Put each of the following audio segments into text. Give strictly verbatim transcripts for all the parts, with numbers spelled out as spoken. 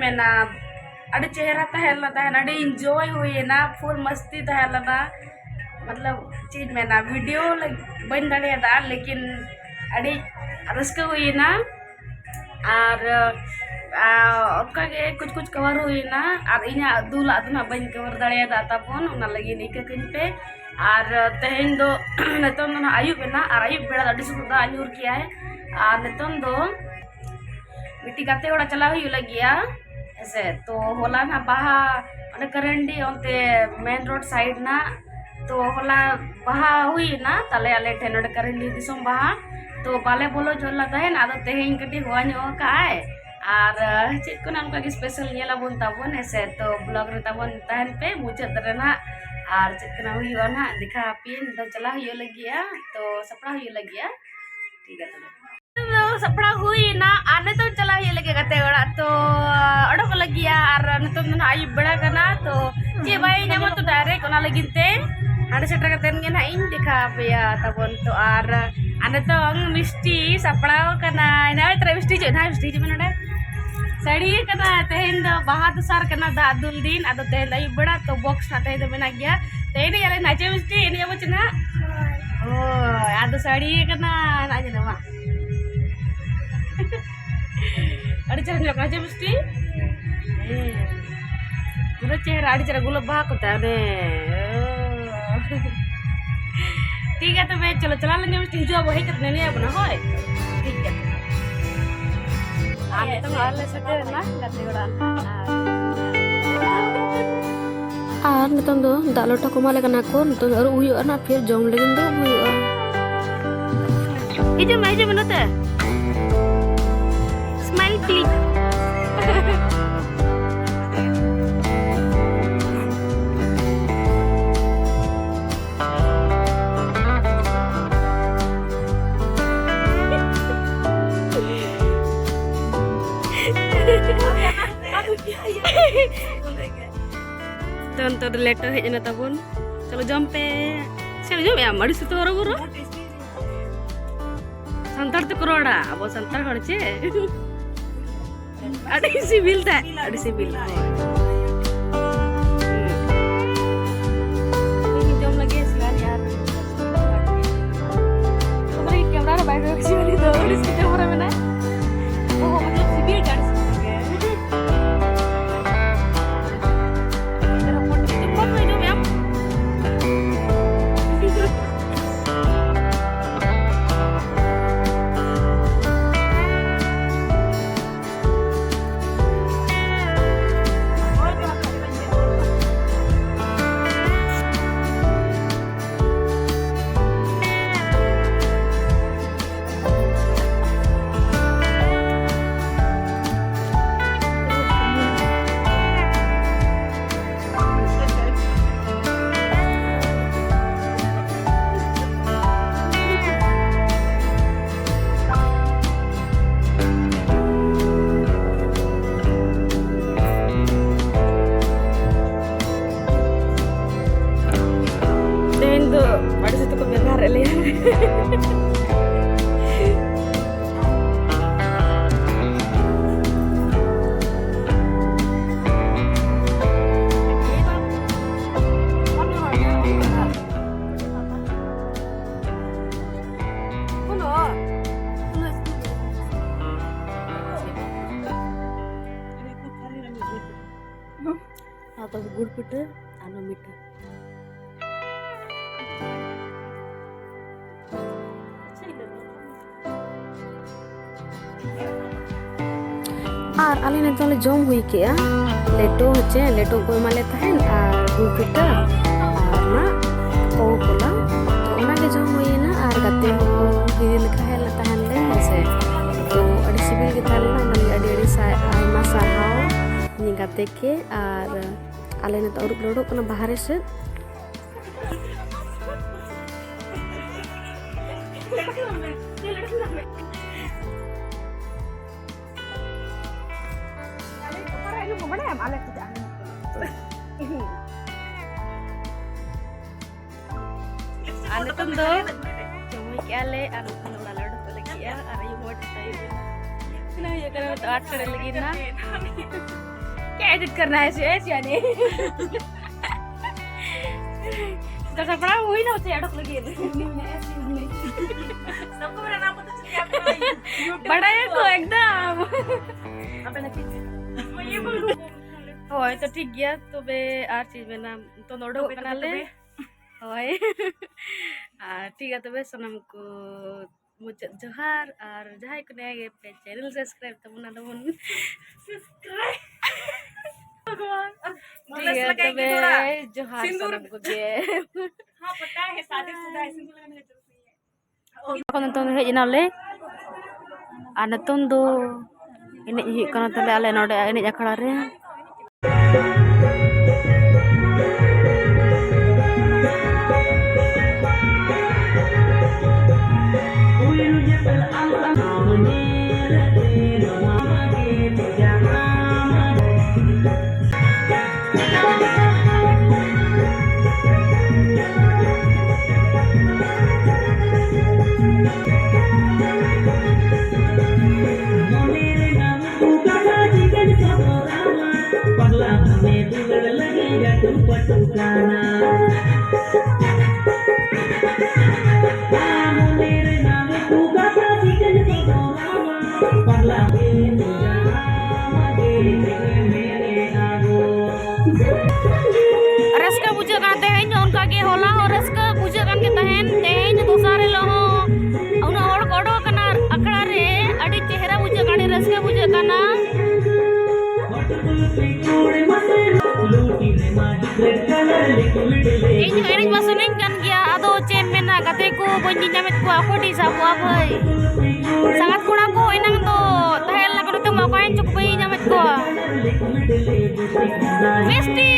ᱢᱮᱱᱟ, ᱟᱹᱰᱤ ᱪᱮᱦᱨᱟ ᱛᱟᱦᱮᱸ ᱞᱮᱱᱟ, ᱛᱟᱦᱮᱱ ᱟᱹᱰᱤ enjoy ᱦᱩᱭᱮᱱᱟ, full ᱢᱟᱥᱛᱤ ᱛᱟᱦᱮᱸ ᱞᱮᱱᱟ᱾ ᱢᱚᱛᱞᱚᱵ ᱪᱮᱫ ᱢᱮᱱᱟ, video ᱞᱟᱹᱜᱤᱫ ᱵᱟᱹᱧ ᱫᱟᱲᱮᱭᱟᱫᱟ, ᱞᱮᱠᱤᱱ ᱟᱹᱰᱤ ᱨᱟᱹᱥᱠᱟᱹ ᱦᱩᱭᱮᱱᱟ᱾ ᱟᱨ ᱟᱨ ᱚᱱᱠᱟᱜᱮ ᱠᱩᱪ ᱠᱩᱪ cover ᱦᱩᱭᱮᱱᱟ, ᱟᱨ ᱤᱧᱟᱹᱜ ᱫᱩᱞᱟᱜ ᱫᱚ ᱱᱟᱦᱟᱜ ᱵᱟᱹᱧ cover ᱫᱟᱲᱮᱭᱟᱫᱟ ᱛᱟᱵᱚᱱ, ᱚᱱᱟ ᱞᱟᱹᱜᱤᱫ ᱤᱠᱟᱹ ᱠᱟᱹᱧ ᱯᱮ᱾ ᱟᱨ ᱛᱮᱦᱮᱧ ᱫᱚ ᱱᱤᱛᱚᱝ ᱫᱚ ᱱᱟᱦᱟᱜ ᱟᱹᱭᱩᱵ ᱮᱱᱟ, ᱟᱨ ᱟᱹᱭᱩᱵ ᱵᱮᱲᱟ ᱫᱚ ᱟᱹᱰᱤ ᱥᱩᱨ ᱫᱟᱜ ᱧᱩᱨ ᱠᱮᱜᱼᱟᱭ᱾ ᱟᱨ ᱱᱤᱛᱚᱝ ᱫᱚ ᱢᱤᱫᱴᱤᱡ ᱜᱟᱛᱮ ᱚᱲᱟᱜ ᱪᱟᱞᱟᱣ ᱦᱩᱭᱩᱜ ᱞᱟᱹᱜᱤᱫᱼᱟ᱾ ᱥᱮ, ᱛᱚ ᱦᱚᱞᱟ ᱱᱟᱜ ᱵᱟᱦᱟ ᱚᱸᱰᱮ ᱠᱟᱨᱟᱱᱰᱤ ᱚᱱᱛᱮ ᱢᱮᱱ ᱨᱳᱰ ᱥᱟᱭᱤᱰ ᱱᱟᱜ, ᱛᱚ ᱦᱚᱞᱟ ᱵᱟᱦᱟ ᱦᱩᱭᱱᱟ ᱛᱟᱞᱮ ᱟᱞᱮ ᱴᱷᱮᱱ ᱱᱚᱰᱮ ᱠᱟᱨᱟᱱᱰᱤ ᱫᱤᱥᱚᱢ ᱵᱟᱦᱟ᱾ ᱛᱚ ᱵᱟᱞᱮ ᱵᱚᱞᱚ ᱦᱚᱪᱚ ᱞᱮᱱᱟ ᱛᱟᱦᱮᱱ, ᱟᱫᱚ ᱛᱮᱦᱮᱧ ᱠᱟᱹᱴᱤᱡ ᱦᱚᱣᱟ ᱧᱚᱜ ᱟᱠᱟᱫ ᱟᱭ᱾ ᱟᱨ ᱪᱮᱫ ᱠᱚ ᱱᱟᱜ ᱚᱱᱠᱟ ᱜᱮ ᱥᱯᱮᱥᱟᱞ ᱧᱮᱞ ᱟᱵᱚᱱ ᱛᱟᱵᱚᱱ, ᱦᱮᱸ ᱥᱮ? ᱛᱚ ᱵᱞᱚᱜ ᱨᱮ ᱛᱟᱵᱚᱱ ᱛᱟᱦᱮᱱ ᱯᱮ ᱢᱩᱪᱟᱹᱫ ᱨᱮ ᱱᱟᱜ, ᱟᱨ ᱪᱮᱫ ᱠᱚ ᱱᱟᱜ ᱦᱩᱭᱩᱜᱼᱟ ᱱᱟᱜ ᱫᱮᱠᱷᱟᱣ ᱟᱯᱮᱭᱟᱹᱧ᱾ ᱱᱤᱛᱚᱝ ᱪᱟᱞᱟᱣ ᱦᱩᱭᱩᱜ ᱞᱟᱹᱜᱤᱫᱼᱟ, ᱛᱚ ᱥᱟᱯᱲᱟᱣ ᱦᱩᱭᱩᱜ ᱞᱟᱹᱜᱤᱫᱼᱟ᱾ ᱴᱷᱤᱠ ᱜᱮᱭᱟ ᱛᱚᱵᱮ᱾ ᱫᱚ ᱥᱟᱯᱲᱟᱣ ᱦᱩᱭ ᱮᱱᱟ ᱟᱨ ᱱᱤᱛᱚᱝ ᱪᱟᱞᱟᱣ ᱦᱩᱭᱩᱜ ᱞᱟᱹᱜᱤᱫ ᱜᱟᱛᱮ ᱚᱲᱟᱜ᱾ ᱛᱚ ᱚᱰᱚᱠ ᱞᱟᱹᱜᱤᱫᱼᱟ ᱟᱨ ᱱᱤᱛᱚᱝ ᱫᱚ ᱱᱟᱦᱟᱜ ᱟᱹᱭᱩᱵ ᱵᱮᱲᱟ ᱠᱟᱱᱟ, ᱛᱚ ᱪᱮᱫ ᱵᱟᱭ ᱧᱟᱢᱟ, ᱛᱚ ᱰᱟᱭᱨᱮᱠᱴ ᱚᱱᱟ ᱞᱟᱹᱜᱤᱫ ᱛᱮ ᱦᱟᱸᱰᱮ ᱥᱮᱴᱮᱨ ᱠᱟᱛᱮᱫ ᱜᱮ ᱱᱟᱦᱟᱜ ᱤᱧ ᱫᱮᱠᱷᱟᱣ ᱟᱯᱮᱭᱟ ᱛᱟᱵᱚᱱ᱾ ᱛᱚ ᱟᱨ ᱟᱨ ᱱᱤᱛᱚᱝ ᱢᱤᱥᱴᱤ ᱥᱟᱯᱲᱟᱣ ᱠᱟᱱᱟᱭ᱾ ᱱᱚᱜᱼᱚᱭ ᱛᱚᱨᱟ ᱢᱤᱥᱴᱤ ᱦᱤᱡᱩᱜ, ᱱᱚᱜᱼᱚᱭ ᱢᱤᱥᱴᱤ ᱦᱤᱡᱩᱜ ᱢᱮ ᱱᱚᱰᱮ᱾ ᱥᱟᱹᱲᱤ ᱠᱟᱱᱟ, ᱛᱮᱦᱮᱧ ᱫᱚ ᱵᱟᱦᱟ ᱫᱚᱥᱟᱨ ᱠᱟᱱᱟ, ᱫᱟᱜ ᱫᱩᱞ ᱫᱤᱱ᱾ ᱟᱫᱚ ᱛᱮᱦᱮᱧ ᱫᱚ ᱟᱹᱭᱩᱵ ᱵᱮᱲᱟ, ᱛᱚ ᱵᱚᱠᱥ ᱱᱟᱜ ᱛᱮᱦᱮᱧ ᱫᱚ ᱢᱮᱱᱟᱜ ᱜᱮᱭᱟ᱾ ᱛᱮ ᱮᱱᱮᱡ ᱟᱞᱮ ᱱᱟᱜ, ᱪᱮ ᱢᱤᱥᱴᱤ? ᱮᱱᱮᱡ ᱟᱵᱚ ᱪᱮ ᱱᱟᱜ? ᱦᱳᱭ, ᱟᱫᱚ ᱥᱟᱹᱲᱤ ᱠᱟᱱᱟ, ᱱᱟᱜ ᱧᱮᱞ ᱢᱟ᱾ ᱟᱹᱰᱤ ᱪᱮᱦᱨᱟ ᱧᱮᱞᱚᱜ ᱠᱟᱱᱟ ᱪᱮ ᱢᱤᱥᱴᱤ? ᱦᱮᱸ᱾ ᱯᱩᱨᱟᱹ ᱪᱮᱦᱨᱟ, ᱟᱹᱰᱤ ᱪᱮᱦᱨᱟ ᱜᱩᱞᱟᱹᱵ ᱵᱟᱦᱟ ᱠᱚᱛᱮ, ᱚᱱᱮ᱾ ᱴᱷᱤᱠ ᱜᱮᱭᱟ, ᱛᱚᱵᱮ ᱪᱚᱞᱚ, ᱪᱟᱞᱟᱣ ᱞᱮᱱ ᱜᱮ ᱢᱤᱥᱴᱤ, ᱦᱤᱡᱩᱜ ᱟᱵᱚ, ᱦᱮᱡ ᱠᱟᱛᱮ ᱱᱮᱱᱮ ᱟᱵᱚᱱᱟ, ᱦᱳᱭ? ᱴᱷᱤᱠ ᱜᱮᱭᱟ᱾ ᱟᱨ ᱱᱤᱛᱚᱝ ᱟᱞᱮ ᱥᱮᱴᱮᱨ ᱮᱱᱟ ᱜᱟᱛᱮ ᱚᱲᱟᱜ᱾ ᱟᱨ ᱱᱤᱛᱚᱝ ᱫᱚ ᱫᱟᱜ ᱞᱚᱴᱟ ᱠᱚ ᱮᱢᱟᱞᱮ ᱠᱟᱱᱟ ᱠᱚ, ᱱᱤᱛᱚᱝ ᱟᱹᱨᱩᱵ ᱦᱩᱭᱩᱜᱼᱟ ᱱᱟᱜ, ᱯᱷᱤᱨ ᱡᱚᱢ ᱞᱟᱹᱜᱤᱫ ᱫᱩᱲᱩᱵ ᱦᱩᱭᱩᱜᱼᱟ᱾ ᱦᱤᱡᱩᱜ ᱢᱮ, ᱦᱤᱡᱩᱜ ᱢᱮ ᱱᱚᱛᱮ᱾ Smile click. ᱛᱚ, ᱱᱤᱛᱚᱜ ᱫᱚ ᱞᱮᱴᱚ ᱦᱮᱡ ᱮᱱᱟ ᱛᱟᱵᱚᱱ᱾ ᱪᱚᱞᱚ, ᱡᱚᱢ ᱯᱮ᱾ ᱪᱮᱫ ᱡᱚᱢᱮᱜ ᱟᱢ? ᱟᱹᱰᱤ ᱥᱩᱛᱩ ᱦᱚᱨᱚ ᱵᱚᱨᱚ᱾ ᱥᱟᱱᱛᱟᱲ ᱛᱮᱠᱚ ᱨᱚᱲᱟ, ᱟᱵᱚ ᱥᱟᱱᱛᱟᱲ ᱦᱚᱲ ᱪᱮ? ᱟᱹᱰᱤ ᱥᱤᱵᱤᱞ ᱛᱟᱦᱮᱸᱫ, ᱟᱹᱰᱤ ᱥᱤᱵᱤᱞ᱾ ᱦᱩᱸ᱾ ᱤᱧ ᱡᱚᱢ ᱞᱟᱹᱜᱤᱫ ᱥᱤᱵᱤᱞ ᱟᱨ ᱛᱚᱵᱮ ᱠᱮᱢᱨᱟ ᱨᱮ ᱵᱟᱭ ᱦᱩᱭᱩᱜ ᱥᱤᱵᱤᱞ ᱫᱚ ᱟᱹᱰᱤ ᱥᱤᱵᱤᱞ ᱦᱚᱨᱟ ᱢᱮᱱᱟᱜᱼᱟ᱾ ᱚ, ᱢᱚᱛᱞᱚᱵ ᱥᱤᱵᱤᱞ ᱜᱮ ᱟᱹᱰᱤ ᱥᱤᱵᱤᱞ ᱜᱮ᱾ ᱨᱚᱯᱚᱴ ᱠᱟᱛᱮ ᱡᱚᱢ ᱠᱷᱟᱱ ᱫᱚ ᱡᱚᱢ ᱧᱟᱢ᱾ ᱟᱫᱚ ᱜᱩᱲ ᱯᱤᱴᱷᱟᱹ ᱟᱨ ᱢᱤᱴᱷᱟᱹ᱾ ᱟᱨ ᱟᱞᱮ ᱱᱤᱛᱚᱜ ᱞᱮ ᱡᱚᱢ ᱦᱩᱭ ᱠᱮᱜᱼᱟ ᱞᱮᱴᱚ, ᱦᱚᱪᱮ ᱞᱮᱴᱚ ᱠᱚ ᱮᱢᱟᱞᱮ ᱛᱟᱦᱮᱱ ᱟᱨ ᱜᱩᱲ ᱯᱤᱴᱷᱟᱹ ᱟᱨ ᱚᱱᱟ ᱠᱚ ᱠᱚᱞᱟ᱾ ᱛᱚ ᱚᱱᱟᱜᱮ ᱡᱚᱢ ᱦᱩᱭᱮᱱᱟ ᱟᱨ ᱜᱟᱛᱮ ᱦᱚᱸ ᱦᱤᱨᱤ ᱞᱮᱠᱟ ᱦᱮᱡ ᱞᱮ ᱛᱟᱦᱮᱱ ᱞᱮ, ᱦᱮᱸ ᱥᱮ᱾ ᱛᱚ ᱟᱹᱰᱤ ᱥᱤᱵᱤᱞ ᱜᱮ ᱛᱟᱦᱮᱸ ᱞᱮᱱᱟ, ᱚᱱᱟ ᱞᱟᱹᱜᱤᱫ ᱟᱹᱰᱤ ᱟᱹᱰᱤ ᱥᱟ-, ᱟᱭᱢᱟ ᱥᱟᱨᱦᱟᱣ ᱤᱧ ᱜᱟᱛᱮ ᱠᱮ᱾ ᱟᱨ ᱟᱞᱮ ᱱᱤᱛᱚᱜ ᱟᱹᱨᱩᱵ ᱞᱮ ᱩᱰᱩᱠ ᱠᱟᱱᱟ ᱵᱟᱦᱨᱮ ᱥᱮᱫ᱾ ᱟᱨ ᱱᱤᱛᱚᱝ ᱫᱚ ᱡᱚᱢ ᱦᱩᱭ ᱠᱮᱜᱼᱟ ᱞᱮ ᱟᱨ ᱱᱤᱛᱚᱝ ᱫᱚ ᱚᱲᱟᱜ ᱞᱮ ᱩᱰᱩᱠᱚᱜ ᱞᱟᱹᱜᱤᱫᱼᱟ ᱟᱨ ᱟᱹᱭᱩᱵ ᱦᱚᱸ ᱟᱹᱰᱤ ᱟᱹᱭᱩᱵ ᱮᱱᱟ᱾ ᱛᱤᱱᱟᱹᱜ ᱦᱩᱭᱩᱜ ᱠᱟᱱᱟ ᱱᱤᱛᱚᱜ ᱟᱴ ᱥᱟᱲᱮ ᱞᱟᱹᱜᱤᱫ ᱱᱟ᱾ क्या एडिट करना है ऐसे, ऐसे यानी? तो सपना हुई ना उसे अटक लगी। सबको मेरा नाम पता चल गया। बड़ा है को एकदम। ᱦᱳᱭ, ᱛᱚ ᱴᱷᱤᱠ ᱜᱮᱭᱟ, ᱛᱚᱵᱮ ᱟᱨ ᱪᱮᱫ ᱢᱮᱱᱟ, ᱛᱚ ᱱᱚᱰᱮ ᱛᱚᱵᱮ, ᱠᱟᱱᱟᱞᱮ᱾ ᱛᱚᱵᱮ, ᱛᱚᱵᱮ᱾ ᱦᱳᱭ᱾ ᱟᱨ ᱴᱷᱤᱠ ᱜᱮᱭᱟ, ᱛᱚᱵᱮ ᱥᱟᱱᱟᱢ ᱠᱚ ᱢᱩᱪᱟᱹᱫ ᱡᱚᱦᱟᱨ, ᱟᱨ ᱡᱟᱦᱟᱸᱭ ᱠᱚ ᱱᱤᱭᱟᱹ ᱜᱮ ᱯᱮ channel subscribe ᱛᱟᱵᱚᱱᱟ ᱛᱟᱵᱚᱱ᱾ Subscribe᱾ ᱵᱷᱟᱜᱽᱣᱟᱱ, ᱟᱨ ᱴᱷᱤᱠ ᱜᱮᱭᱟ, ᱛᱚᱵᱮ ᱡᱚᱦᱟᱨ ᱥᱤᱸᱫᱩᱨ᱾ ᱥᱟᱱᱟᱢ ᱠᱚᱜᱮ᱾ ᱦᱟᱸ, ᱯᱟᱛᱟ ᱦᱟᱭ, ᱥᱟᱫᱤ ᱥᱩᱫᱟ ᱦᱟᱭ, ᱥᱤᱸᱫᱩᱨ ᱞᱟᱜᱟᱱᱟ ᱦᱟᱭ, ᱡᱟᱹᱨᱩᱨ ᱱᱟᱦᱤ ᱦᱟᱭ᱾ ᱮᱠᱷᱚᱱ ᱱᱤᱛᱚᱝ ᱫᱚ ᱦᱮᱡ ᱮᱱᱟᱞᱮ, ᱟᱨ ᱱᱤᱛᱚᱝ ᱫᱚ ᱮᱱᱮᱡ ᱦᱩᱭᱩᱜ ᱠᱟᱱᱟ ᱛᱟᱞᱮ ᱟᱞᱮ ᱱᱚᱰᱮ ᱮᱱᱮᱡ ᱟᱠᱷᱲᱟ ᱨᱮ᱾ ᱯᱟᱜᱽᱞᱟ ᱢᱚᱱᱮ ᱫᱩᱞᱟᱹᱲ ᱞᱟᱹᱜᱤᱫ ᱜᱟᱹᱰᱩ ᱯᱟᱹᱴᱩ ᱠᱟᱱᱟ᱾ ᱢᱚᱱᱮ ᱨᱮᱱᱟᱜ ᱠᱩ ᱠᱟᱛᱷᱟ ᱪᱤᱠᱟᱹᱧ ᱥᱚᱫᱚᱨᱟᱢᱟ? ᱯᱟᱜᱽᱞᱟ ᱢᱚᱱᱮ ᱫᱩᱞᱟᱹᱲ ᱞᱟᱹᱜᱤᱫ ᱢᱮᱱᱮᱫᱼᱟ ᱜᱳ᱾ ᱨᱟᱹᱥᱠᱟᱹ ᱵᱩᱡᱷᱟᱹᱜ ᱠᱟᱱᱟ ᱛᱮᱦᱮᱧ ᱦᱚᱸ, ᱚᱱᱠᱟ ᱜᱮ ᱦᱚᱞᱟ ᱦᱚᱸ ᱨᱟᱹᱥᱠᱟᱹ ᱵᱩᱡᱷᱟᱹᱜ ᱠᱟᱱ ᱜᱮ ᱛᱟᱦᱮᱸᱱ᱾ ᱛᱮᱦᱮᱧ ᱫᱚᱥᱟᱨ ᱦᱤᱞᱳᱜ ᱦᱚᱸ ᱩᱱᱟᱹᱜ ᱦᱚᱲ ᱠᱚ ᱚᱰᱚᱠ ᱟᱠᱟᱱᱟ ᱟᱠᱷᱲᱟ ᱨᱮ, ᱟᱹᱰᱤ ᱪᱮᱦᱨᱟ ᱵᱩᱡᱷᱟᱹᱜ ᱠᱟᱱᱟ, ᱟᱹᱰᱤ ᱨᱟᱹᱥᱠᱟᱹ ᱵᱩᱡᱷᱟᱹᱜ ᱠᱟᱱᱟ᱾ ᱤᱧ ᱦᱚᱸ ᱮᱱᱮᱡ ᱢᱟ ᱥᱟᱱᱟᱧ ᱠᱟᱱ ᱜᱮᱭᱟ, ᱟᱫᱚ ᱪᱮᱫ ᱮᱢ ᱢᱮᱱᱟ, ᱜᱟᱛᱮ ᱠᱚ ᱵᱟᱹᱧ ᱧᱮᱧᱟᱢᱮᱫ ᱠᱚᱣᱟ, ᱚᱠᱚᱭ ᱴᱷᱮᱡ ᱥᱟᱵ ᱠᱚᱣᱟ ᱵᱷᱟᱹᱭ? ᱥᱟᱸᱜᱟᱛ ᱠᱚᱲᱟ ᱠᱚ ᱮᱱᱟᱝ ᱫᱚ ᱛᱟᱦᱮᱸ ᱞᱮᱱᱟ ᱠᱚ, ᱱᱤᱛᱚᱜ ᱢᱟ ᱚᱠᱚᱭ ᱦᱚᱸ ᱪᱚ ᱠᱚ ᱵᱟᱹᱧ ᱧᱮᱧᱟᱢᱮᱫ ᱠᱚᱣᱟ᱾ ᱢᱤᱥᱴᱤ!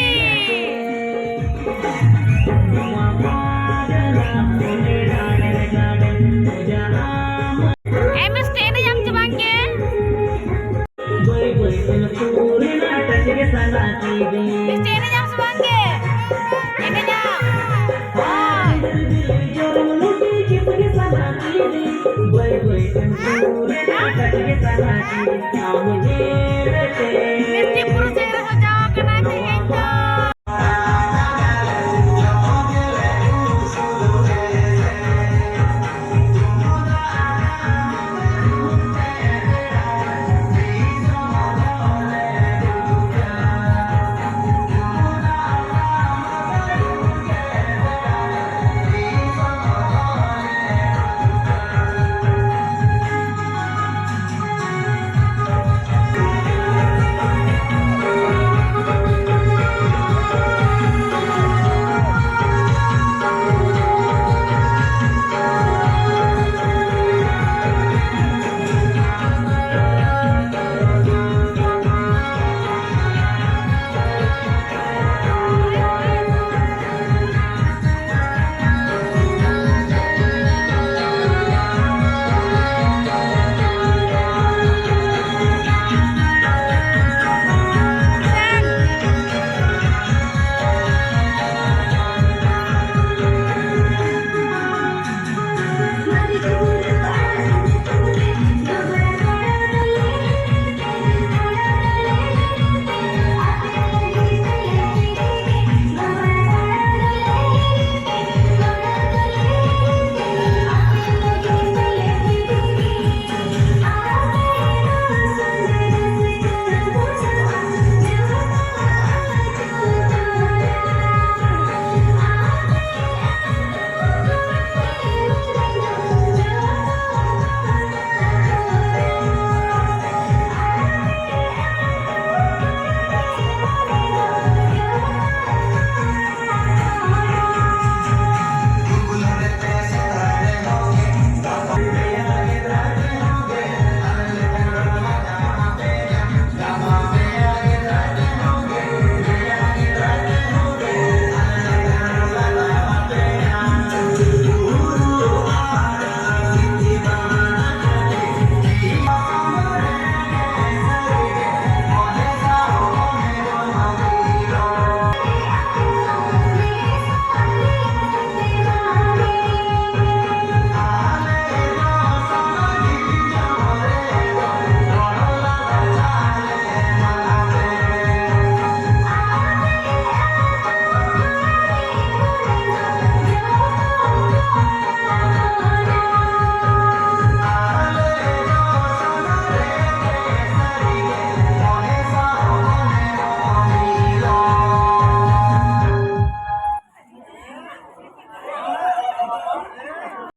ᱮ ᱢᱤᱥᱴᱤ, ᱮᱱᱮᱡ ᱟᱢ ᱪᱮ ᱵᱟᱝ ᱜᱮ? ᱢᱤᱥᱴᱤ, ᱮᱱᱮᱡ ᱟᱢ ᱥᱮ ᱵᱟᱝ ᱜᱮ? ᱮᱱᱮᱡ ᱟᱢ? ᱦᱳᱭ᱾